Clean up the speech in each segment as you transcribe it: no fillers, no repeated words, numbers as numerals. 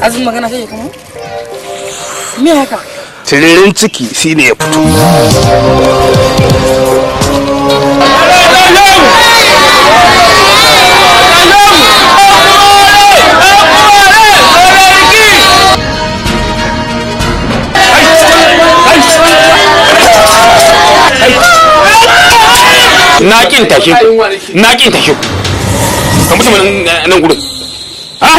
Azin magana kake kuma? Me haka? Tiririn ciki shine ya fito. Na kin tashe ku, na kin tashe ku. Ka mutum nan gurin. Ha?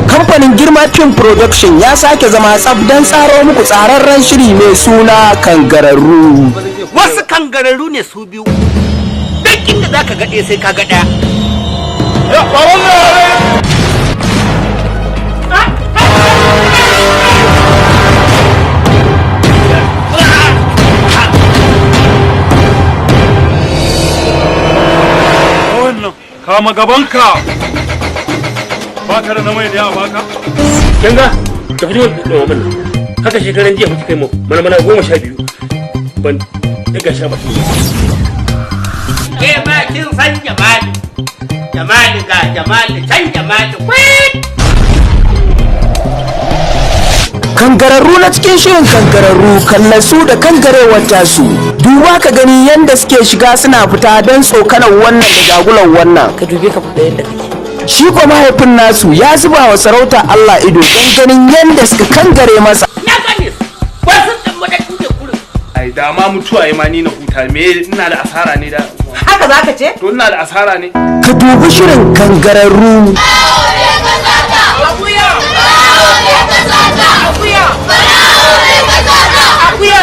Kamfanin Girma Film Production ya sake zama tsaf don tsaro muku tsararren shiri mai suna Kangararru. Wasu kangararru ne su biyu. Duk inda zaka ga ɗaya sai ka ga ɗaya. Wannan kama gabanka. Baka da na mai da yawa baka. Kin ga? Ka fito da wannan. Haka shekaran jiya muke kai mu mana mana 12 ban daga sha ba. Ke ma kin san Jamali. Jamali ga Jamali can Jamali. Kwit! Kangararru na cikin shirin Kangararru kallasu da kangarewar tasu. Duba ka gani yadda suke shiga suna fita don tsokanar wannan da jagular wannan. Ka dube ka fada yadda kake. Shi ko mahaifin nasu ya zuba wa sarauta Allah ido don ganin yadda suka kangare masa. Na gane su. Wasu ɗan madadin da kurin. Ai da ma mutuwa ya ma ni na huta, me ina da asara ne da. Haka za ka ce? To ina da asara ne. Ka dubi shirin Kangararru.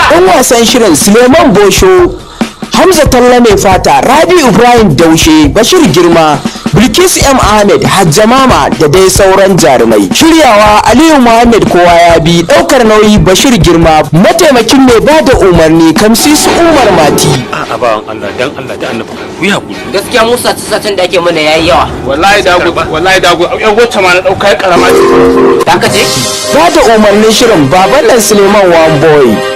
Ɗan wasan shirin Suleiman Bosho, Hamza Talla mai fata, Rabi Ibrahim Daushe, Bashir Girma, Bilkisu M. Ahmed, Hajjamama da dai sauran jarumai. Shiryawa Aliyu Muhammad kowa ya bi, ɗaukar nauyi Bashir Girma, mataimakin mai ba da umarni Kamsisu Umar Mati. A'a bawan Allah, dan Allah da Annabi ku yi hakuri. Gaskiya Musa sacen da ake mana yayi yawa. Wallahi dago, wallahi dago, yan wacce ma na dauka ya karama ce. Haka ce? Ba da umarnin shirin Baban Suleiman One Boy.